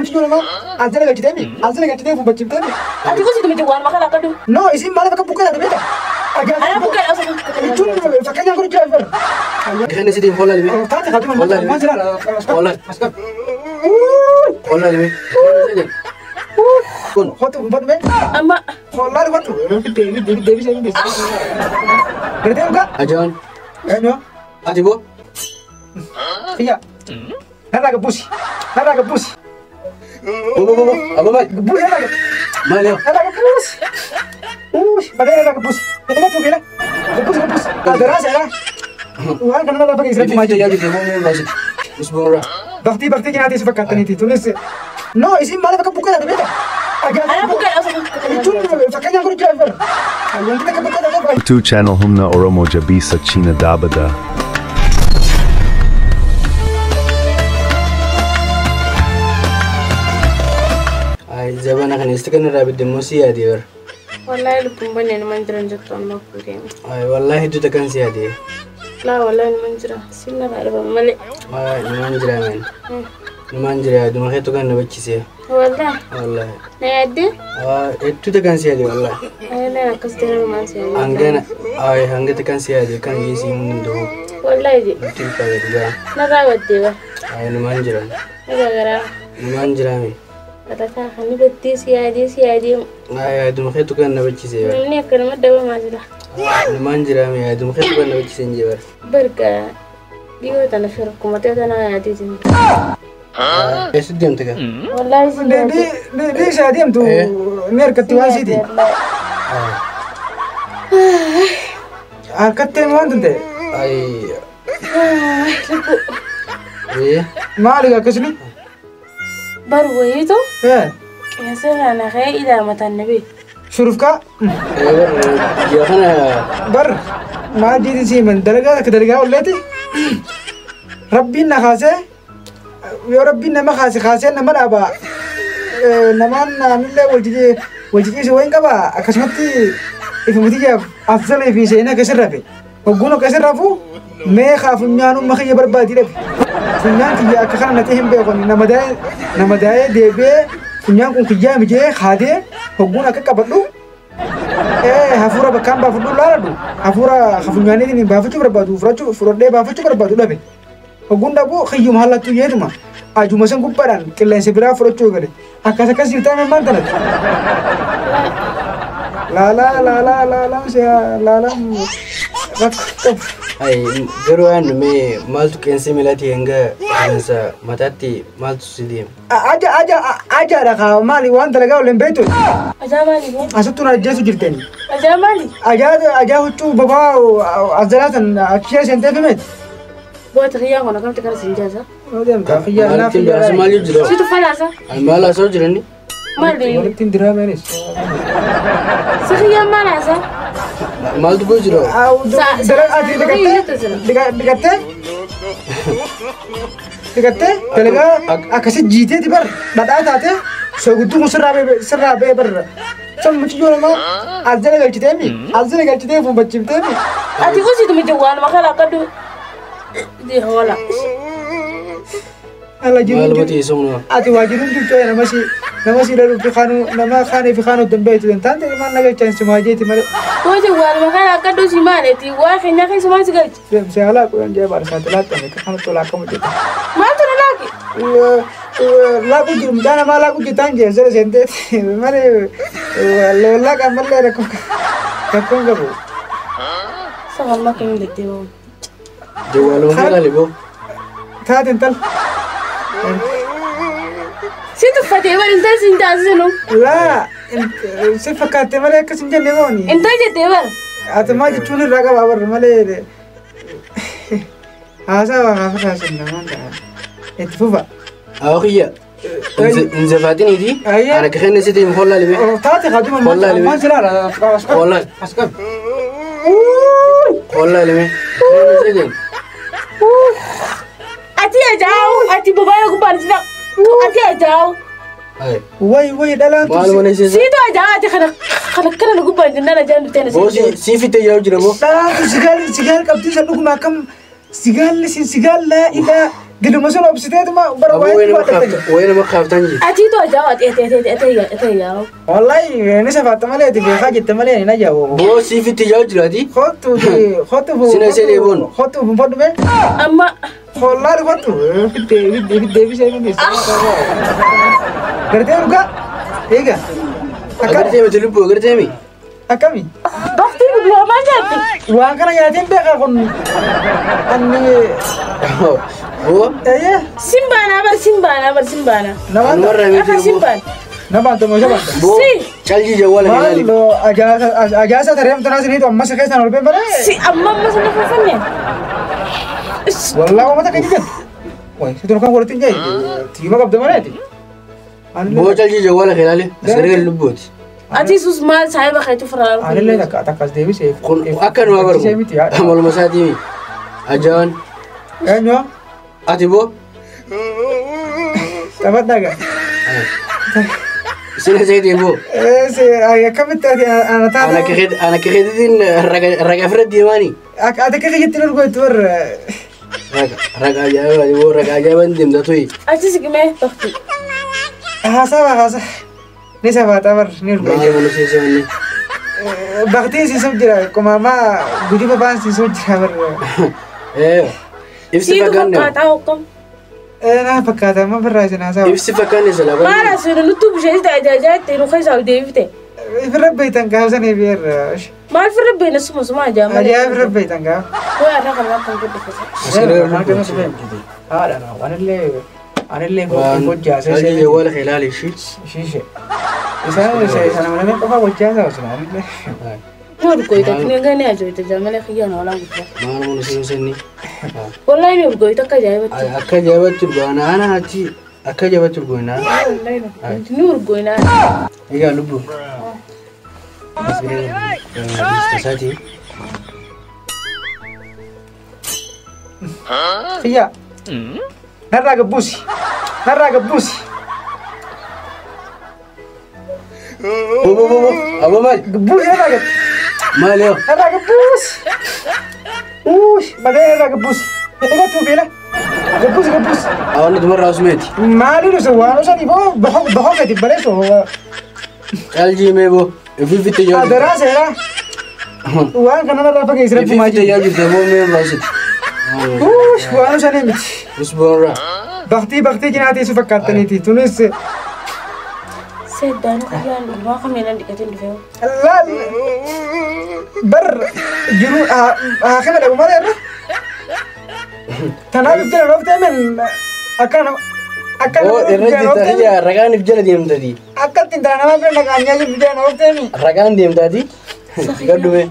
mucayyoo namaa as jala galchiteemi as jala galchitee fuunfachiifteemi. Ati kusitu miti waan makala akka dhufu. No isin maaliif akka buqqee taate beektaa? Ana buqqee osoo Jechuun fakkeenyaaf kun jira bara. Kan isitiin hollaa limee. Taate kaatuma maal jira? Hollaa. Hollaa limee. Kun. Hotu uffatu mee? Amma. Hollaa uffatu. Deebi deebi deebi deebi. Gartee dhugaa? Ajaan. Eenyu? Ati boo. Xiyya. Narraa gabbuusi. Narraa gabbuusi. Bo bo bo. Abo maal? Gabbuusi narraa gabbuusi. Maal yoo? Narraa gabbuusi. Uush bagee narraa gabbuusi. Nama tuubeela. Gabbuusi gabbuusi. Daraa seera. Waan kana narraa bagee isirratti maal jedhu? Yaadu deemuu mee baasi. Isboora. Baktii baktii nyaatii si fakkaattaniiti. Tunis. No isin maaliif akka buqqee taate beektaa? Ana buqqee osoo Jechuun fakkeenyaaf kun jira bara. Wanti takka buqqee taate Tu channel Humna Oromo Jabisa China Dabada. Ay zabana kana isti kan irraa bidde immoo si yaade bara. Wallahi lubbuun banneen man jiran jettu amma fuudhee. Ay wallahi hedduu takkan si yaade. Laa wallahi man jira. Sinna dhaabama malee. Ay numaan jira men. Numaan jira yaaduma keetu kan na bachise. Wallahi. Wallahi. Na yaadde? Ay hedduu takkan si yaade wallahi. Ay na akkas ta'e numaan si yaade. Hangana ay hanga takkan si yaade kan geessi himuu danda'u. Wallahi je. Nutti ulfaate dhugaa. Narraa baddee ba. Ay numaan jira. Nagaa garaa. Numaan jira me. Batataa kan baddee si yaadee si yaadee. Ay yaaduma keetu kan na bachise bara. Namni akka nama dabamaa jira. Numaan jira me yaaduma keetu kan na bachise hin jee bara. Barga dhiyoo tana shorkumatee tana yaadee jiru. Eessatti deemte gaa? Wallahi si yaadee. Deebii isaa deemtu ni harkatti waan siiti. Harkattee waan tun ta'e. Ay. Maali akkasini? Bar wayiitu qeensa kana ka'ee ilaamatan na beeku. Shurufkaa? Yaa kana. Bar maal jiitin siiman dalagaa akka dalagaa olleeti. Rabbiin na kaasee yoo rabbiin nama kaase kaasee nama dhaaba. Namaan naanillee wal jijjiirse wayin qaba akkasumatti ifumti jaaf afzalee fi seenaa keessa rafe. Hogguun akka rafu mee kaa funyaanumma kiyya barbaadii dhabe. Funyaan kiyya akka kana natee hin beeku nama daa'ee deebi'ee funyaan kun kiyyaa mijee haadee hogguun akka qabadhu hafuura bakkaan baafadhu laaladhu hafuura funyaaniitiin baafachuu barbaadu fudhadhee baafachuu barbaadu dhabe. Hogguun dhabu kiyyuma hallattuu jeetuma ajuma san gubbaadhaan qilleensa biraa fudhachuu gale akkas akkas jirtaa maal tanatti. Laalaa laalaa laalaa laalaa rakkoo. Ay garuu waan mee maaltu qeensa miilaatii hanga qeensa mataatti maaltu si deema? Aja aja ajaadha kaa maali waan dalagaa waliin beektu? Ajaa maali boo? Asittuu na ajjeesu jirtani. Ajaa maali? Ajaa ajaa huccuu bobaa as jalaa san achii seentee fimeeti. Boota xiyyaa kun akkamti kana siin jaasa? Xiyyaa naaf xiyyaa maal jira? Situ falaasa? Maal haasa'u jirani? Maali? Walitti diraamenis. Si xiyyaa maal haasa? Maaltu boo jira? Ati dhiqattee dhiqattee dalagaa akkasi jiiteeti bar dhadhaa taate soogiddu kun sirraa ba'ee barra. San mucayyoo namaa as jala galchiteemi as jala galchitee fuunfachiifteemi. Ati kusitu miti waan makala akka dhufu. Hoola. Ala jiruun Maaluma teessumna. Ati waa jiruun jirtu nama si dhaluuf fi kaanuu nama kaanii fi kaanuu dandeettu hin taane maal nagalchaan si maajeeti malee. Gooti waan makala akka dhufu si maaleeti waa keenya keessumaa si galchi. Deemsee alaa qoyan jee baarsaati laattame kan tolaa akkamu jedha. Maaltu na laaqi? Laaqu jiru mucaa namaa laaqu jirtaan jee sira seenteeti malee laaqa ammallee rakkoon qabu. Sabal makamiin deddeebi'u. Jawwaaluma kee boo. Taate intal. Si tuffatee bari intal siin taasisinu. Laa si fakkaatte malee akkas hin jenne booni. Intal jettee bara. Ati maal jechuun irraa qabaa barra malee haasaa waa gaafa taasisan namaan ta'a. Itti fufa. Awwa kiyya. Inzefaatiniiti. Ana kakeen sitti hin hollaa limee. Taate kaatuma maal silaala. Hollaa. As qabi. Hollaa limee. Ati ajaawu ati bobaa gubbaan si ati ajaawu. Way way dhalaan Maaluma tu. Siitu ajaawu ati kana kana kana gubbaan jennaan ajaan dhuftee Boo si fitte yaa'u jira boo. Dhalaan tu sigaal sigaal qabdii san dhuguma akkam sigaalli sin sigaal laa ilaa Diluma sun obsiteetuma bara waa'ee dubbatan. Wayii nama kaaftan jira. Atiitu ajaa'u ati ati ati ati ati yaa'u. Wallahi ni safaatta malee ati beekaa jette malee ni ajaa'u. Boo siifitti jaa'u jiraati. Kottu kottu. Sina seenee boon. Kottu fodhu bee. Amma. Hollaadhu kottu. Deebisee ni Gartee dhugaa. Eega. Agartee miti lubbuu agartee mi? Akkami? Baktii guddaa maal nyaatti? Waan kana nyaateen beekaa kun. Anni. Boo. Eeyyee. Simbaanaa bar simbaanaa bar simbaanaa. Anumarraa miti Akka simbaan. Nama antoo moo baanta? Boo. Si. Calji jawwaala ilaali. Maaloo ajaasa tareem tanaa siniitu ammas keessaan ol bee malee. Si amma amma sana faffannee. Wallaahi uummata kan jijjan. Wayi si tolkan walitti hin jee. Tiima qabda maleeti. Boo calji jawwaala ilaali. Asirra lubbuuti. Ati sus maal saayiba keetu firaa. Anillee takka takkas deebisee. Kun akka nu agarru. Amaluma isaatii ajaa'an. Eenyu? Ati boo. Taphadhaa gaa. Sina seetee boo. Akkamitti ati ana taata. Ana keetiin raga ofirra deemaani. Ati akka keetti nu goitu warra. Raga ajaa'iba boo raga ajaa'ibaan deemta tuyi. Achi siqimee bakti. Haasaa haasaa. Ni safaata bar ni urgaa. Maal mana seesee manni. Baktiin siisuuf jira qomaamaa gujuba baan siisuuf jira bar. Ibsi fakkaanne. Siitu fakkaataa hokkam. Naa fakkaata amma birraa isin haasaa. Ibsi fakkaanne sila. Maal asirra nuttuu bishaan ajaajaa itti nu keessaa ol deebifte. Firra beektan gaafsanii beerra. Maal firra beekna suma suma ajaa'ima. Ajaa'iba firra beektan gaaf. Waa irra kan akka guddifata. Haadha naa anillee anillee hojjaasee. Calji jawwaala ilaali ishii. Shiishe. Isaan isaan nama qofa hojjaasaa osoo anillee. Ni urgooyita ni gani ajooyita jaamala kiyyaan oolaan guddaa. Maal mana seesee Wallahi ni urgooyita akka ajaa'ibatti. Akka ajaa'ibatti urgoona ana achi akka ajaa'ibatti urgoona. Wallahi ni urgooyina. Egaa lubbuu. Asirra Xiyyaa. Narraa gabbuusi. Narraa gabbuusi. Bo bo bo abo maal? Gabbuusi narraa gabbuusi. Maal yoo? Narraa gabbuusi. Uush malee narraa gabbuusi. Egaa beela. Gabbuusi gabbuusi. Awwaanni dumarraa usmeeti. Maali nuti waan osoo dhiboo bahoo gadi baleessu. Calji mee boo. Ififitti ijaa jirta. Adaraa seeraa. Waan kana narraa fageessi rabbi maa Ififitti ijaa jirta boo mee baasiti. Uush waan osoo miti. Usboonraa. Baktii baktii jinaatii su fakkaattaniiti. Tunis. Seddaan kiyyaan dhugumaa kamiinan dhiqateen dhufee. Laal bar jiru haakima dhabu malee irra. Tanaaf ibjala dhooftee men akkana akkana. Oo irra jirta ija ragaan ibjala deemtati. Akka ittiin tana nama bira naqaanyaa ibjala dhooftee mi. Ragaan deemtati. Gaddume.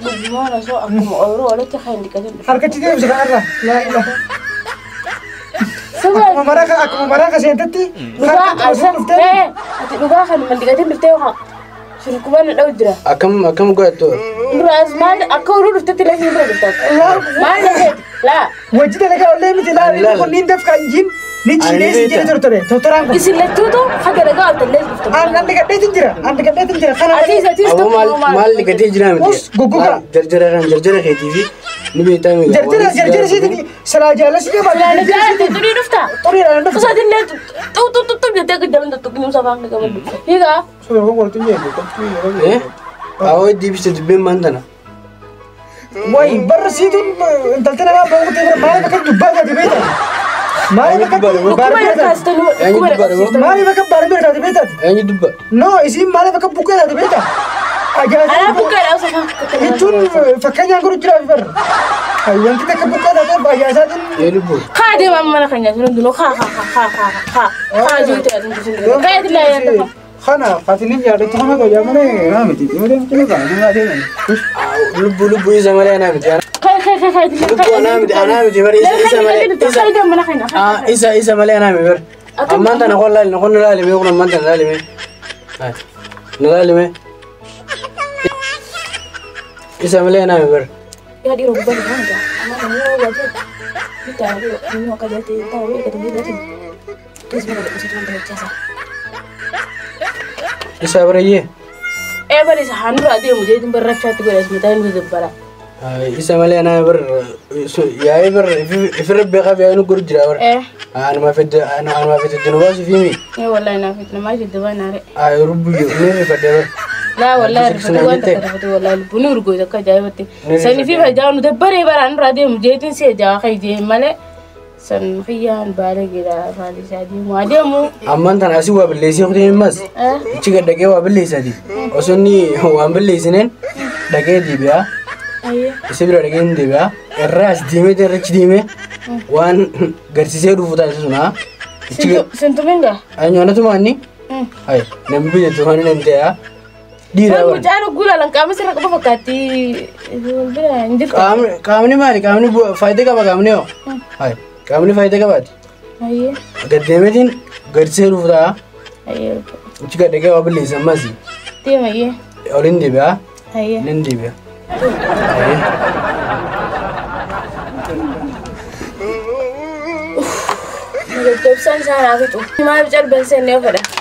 Dhugumaan osoo akkuma ooyiruu walitti kan dhiqateen dhufe. Harkachi deemsa kanarra. Laa ilaa. Akkuma maraa akkuma maraa kaseentetti. Dhugaa asa ati dhugaa kan dhiqateen dhuftee yookaan shurkubaan dha'u jira. Akkam akkam godhattu. Duraas maal akka ooyiruu dhuftetti lafa irra dhufta. Maal lafeeti laa. Wajji dalagaa ollee miti laa kunniin dafqa injiin ni jiinee si jedhe tortore tortoraan kun. Isin lachuutu haga dhagaa oltallee dhufta. An dhiqadheetin jira an dhiqadheetin jira kana. Atiis atiis Aboo maal maal dhiqatee jira miti. Us guggugaa. Jarjara kan jarjara keetii fi ni beektaa miidha. Jarjara jarjara siitiin silaa jaalasi jabaa. Silaa xurii dhufta. Xuriidhaan dhufta. Osaatillee xuxux xuxux jettee giddaman tuttuqni safaan qabadhu. Hiikaa. Suuraa kun walitti hin jeequ. Awoo deebiste dubbeen maan tana. Wayi barra siituun intalti namaa boqotee bira maaliif akka dubbaa taate beektaa? Maaliif akka maaliif akka baarmee taate beektaa? Eenyu dubba? No isiin maaliif akka buqqee taate beektaa? Alaa buqqeedha osoo Jechuun fakkeenyaan godhu jira barra. Wanti takka buqqee taateef ajaa'isaatiin. Eenyu dubbu? Kaa deemaa mana kan nyaatu hundinuu kaa kaa kaa kaa kaa kaa jiru ta'e hundinuu kaa eetillee yaadda. Kana katinin yaadatu kana qoyaa malee naa miti. Dhimma kana dhimma deeman. Lubbu lubbu isa malee anaa miti. Kai kai kai kai. Lubbu anaa miti anaa miti bari isa isa malee. Isa isa malee anaa miti bari. Ammaan tana qon laali qon laali mee kun ammaan tana laali mee. Na laali mee. Isa malee anaa miti bari. Yaa dhiiroo gubbaa kan jaa. Amma kan yoo waajjira. Bitaa yoo akka jaatee taa'ee eegatu beekatu. Keessumaa godhatu wanta hojjaasaa. Isa barayyee. Ee bari isa handura adeemu jeetiin barrafshaatti godhas mataa inni dabbara. Isa malee anaa bar yaa'ee bar ifirra beekaa fi yaa'ee nu godhu jira bar. Anuma fedde anuma fedde nu baasu fi mi. Wallahi naaf namaa jiddu baanaare. Rubbu ni rifadde bar. Laa wallahi rifatu waan takka rifatu wallahi lubbuun urgoo akka ajaa'ibatti. Sani fi fajaa nu dabbaree baraan irraa deemu jeetiin si ajaa'a kai jee malee san kiyyaan baala gira faali isaa deemu adeemu. Ammaan tana asii waa balleessee kutee himmas. Ichi gad dhaqee waa balleessati. Osoo inni waan balleessineen dhaqee deebi'a. Isa bira dhaqee hin deebi'a. Irraa as deemee irrachi deemee waan garsiisee dhufu taasisu sun haa. Sintumin gaa? Anyoonatuma inni. Ayi namni biyya tufaanii nan ta'e dhiira bara. Mucaan guula qaama sirra qaba fakkaatti wal bira hin jirtu. Qaamni maali? Qaamni faayidaa qaba qaamni hoo? Ayi qaamni faayidaa qabaati. Gad deemeetiin garsiisee dhufu ta'a. Ichi gad dhaqee waa balleessa ammas. Deema. Ol hin deebi'a. Hin deebi'a. Gaggabsaan isaa naa fixu. Maal calban seennee fedha.